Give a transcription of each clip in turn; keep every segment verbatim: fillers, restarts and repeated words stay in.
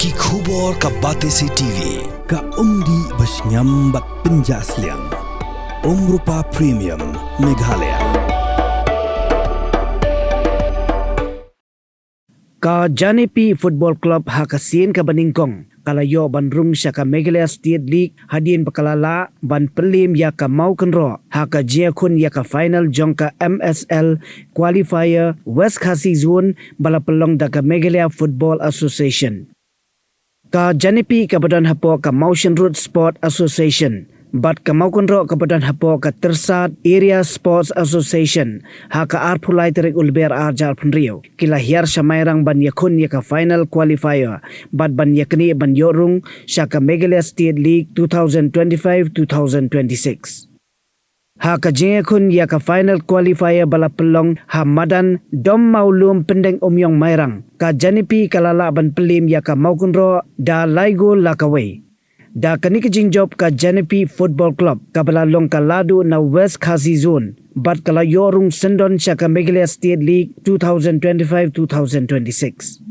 Ki khubor ka Batesi T V, ka umdih ba shngiam bad pynjah sliang. Umrupa Premium, Meghalaya. Ka Janepi Football Club ha ka sien kaba nyngkong ka la ïoh ban rung sha ka Meghalaya State League hadien ba ka la lah ban pynliem ïa ka Mawkynroh ha ka jingïakhun ïa ka final jong ka M S L Qualifier West Khasi Zone ba la pynlong da ka Meghalaya Football Association. Ka Janepi kaba don hapoh ka Mawshynrut Sport Association bad ka Mawkynroh kaba don hapoh ka Tyrsad Area Sports Association ha ka arphew lai tarik u Lber ar hajar arphew hynriew ki la hiar sha Mairang ban ïakhun ïa ka final qualifier bad ban ïaknieh ban ïoh rung sha ka Meghalaya State League two thousand twenty-five two thousand twenty-six. Ha ka jingïakhun ïa ka final qualifier ba la pynlong ha madan Dom Mawlum Pyndeng Umïong Mairang, ka Janepi ka la lah ban pynliem ïa ka Mawkynroh da lai gol la kawei. Da kane ka jingjop ka Janepi Football Club kaba la long ka ladu na West Khasi Zone bad ka la ïoh rung syndon sha ka Meghalaya State League two thousand twenty-five two thousand twenty-six.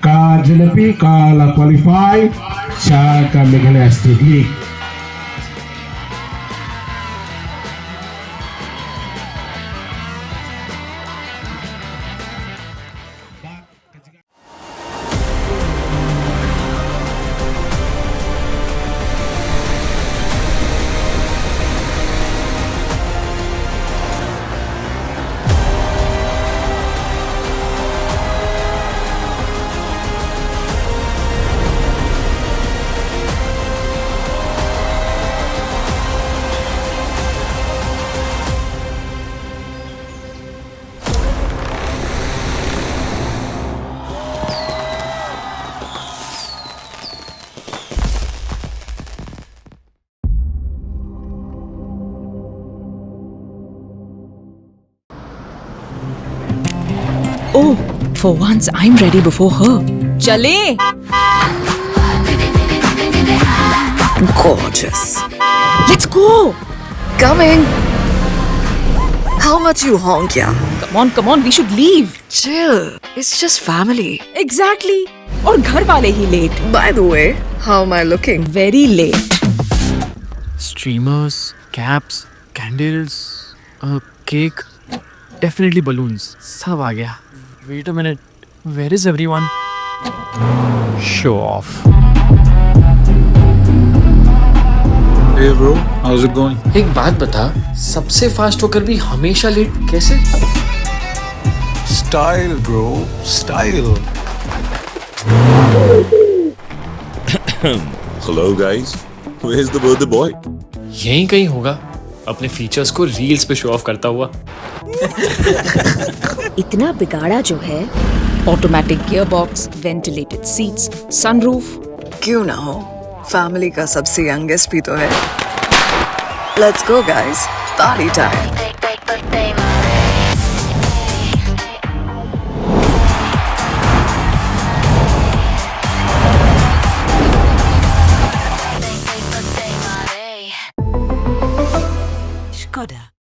Ka Janepi ka la qualify sha ka Meghalaya State League. Oh, for once I'm ready before her. चले। Gorgeous. Let's go. Coming. How much you honk, yeah? Come on, come on, we should leave. Chill. It's just family. Exactly. और घर वाले ही late. By the way, how am I looking? Very late. Streamers, caps, candles, a cake, definitely balloons. सब आ गया. Wait a minute. Where is everyone? Show off. Hey bro, how's it going? एक बात बता, सबसे फास्ट होकर भी हमेशा लेट कैसे? Style, bro, style. Hello guys, where's the birthday boy? यहीं कहीं होगा, अपने फीचर्स को रील्स पे शो ऑफ करता हुआ. इतना बिगाड़ा जो है. Automatic gearbox, ventilated seats, sunroof. क्यों ना हो, फैमिली का सबसे यंगेस्ट भी तो है. Let's go guys, party time. Pada.